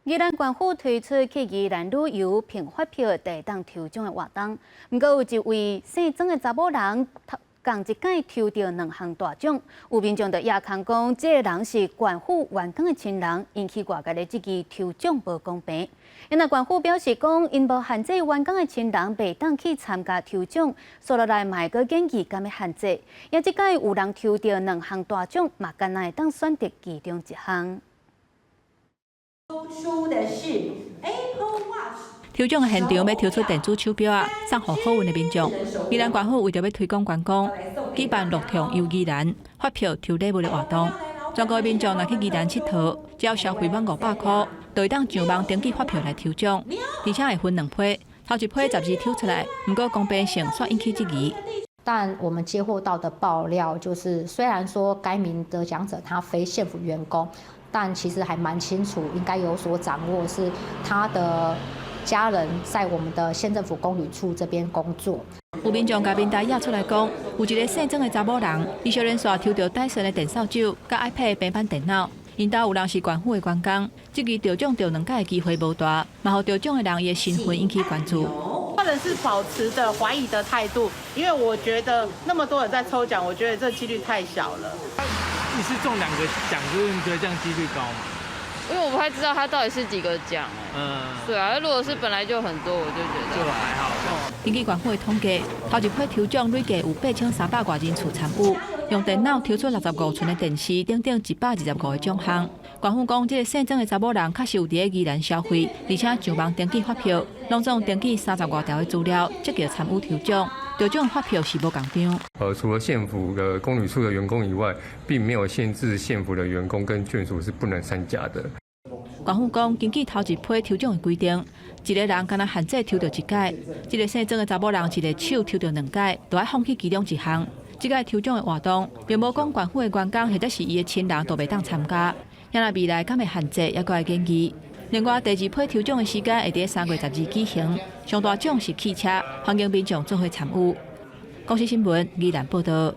宜蘭縣府推出去宜蘭旅遊憑發票會當抽獎的活動，毋過有一位姓曾的查某人，仝一擺抽著兩項大獎。有民眾就掖空講，這个人是縣府員工的親人，引起外界的質疑抽獎無公平。因為縣府表示講，𪜶無限制員工的親人袂當去參加抽獎，紲落來嘛會閣研議敢欲限制。也這擺有人抽著兩項大獎，嘛干焦會當選擇其中一項。抽的是 Apple Watch。抽獎的現場欲抽出電子手錶仔，送予好運的民眾。宜蘭縣府為著欲推廣觀光，舉辦樂暢遊宜蘭發票抽禮物的活動。全國的民眾若去宜蘭𨑨迌，只要消費滿500箍，就會當上網登記發票來抽獎，而且會分兩批，頭一批12抽出來，毋過公平性煞引起質疑。但我們接獲到的爆料就是，雖然說該名得獎者他非縣府員工，但其實還蠻清楚，應該有所掌握，是他的家人在我們的縣政府公旅處這邊工作。有民眾共民台掖出來講，有一个姓曾的查某人，伊小連續抽著戴森的電掃帚、佮 iPad 平板電腦。𪜶兜有人是縣府的員工，這支得獎著兩擺的機會無大，嘛予得獎的人伊的身份引起關注。個人是保持著懷疑的態度，因為我覺得那麼多人在抽獎，我覺得這幾率太小了。一次中兩個獎，就是你覺得這樣幾率高嗎？因為我不太知道他到底是幾個獎。對啊，如果是本來就很多，我就覺得就還好。根據縣府的統計，頭一批抽獎累計有8300外人次參與，用電腦抽出65寸的電視等等125個獎項。縣府講，這个姓曾的查某人確實有佇咧宜蘭消費，而且上網登記發票，攏總登記30外條的資料，積極參與抽獎。得獎發票是無仝張。除了縣府的公旅處的員工以外，並沒有限制縣府的員工跟眷屬是不能參加的。縣府講，根據頭一批抽獎的規定，一个人干焦限制抽著一擺，這个姓曾的查某人一个手抽著兩擺，就愛放棄其中一項。這擺抽獎的活動，並無講縣府的員工或者是伊的親人都袂當參加。若未來敢會限制，猶閣愛研議。另外，第二批抽獎的時間會佇3月12舉行，上大獎是汽車，歡迎民眾做伙參與。公視新聞宜蘭報道。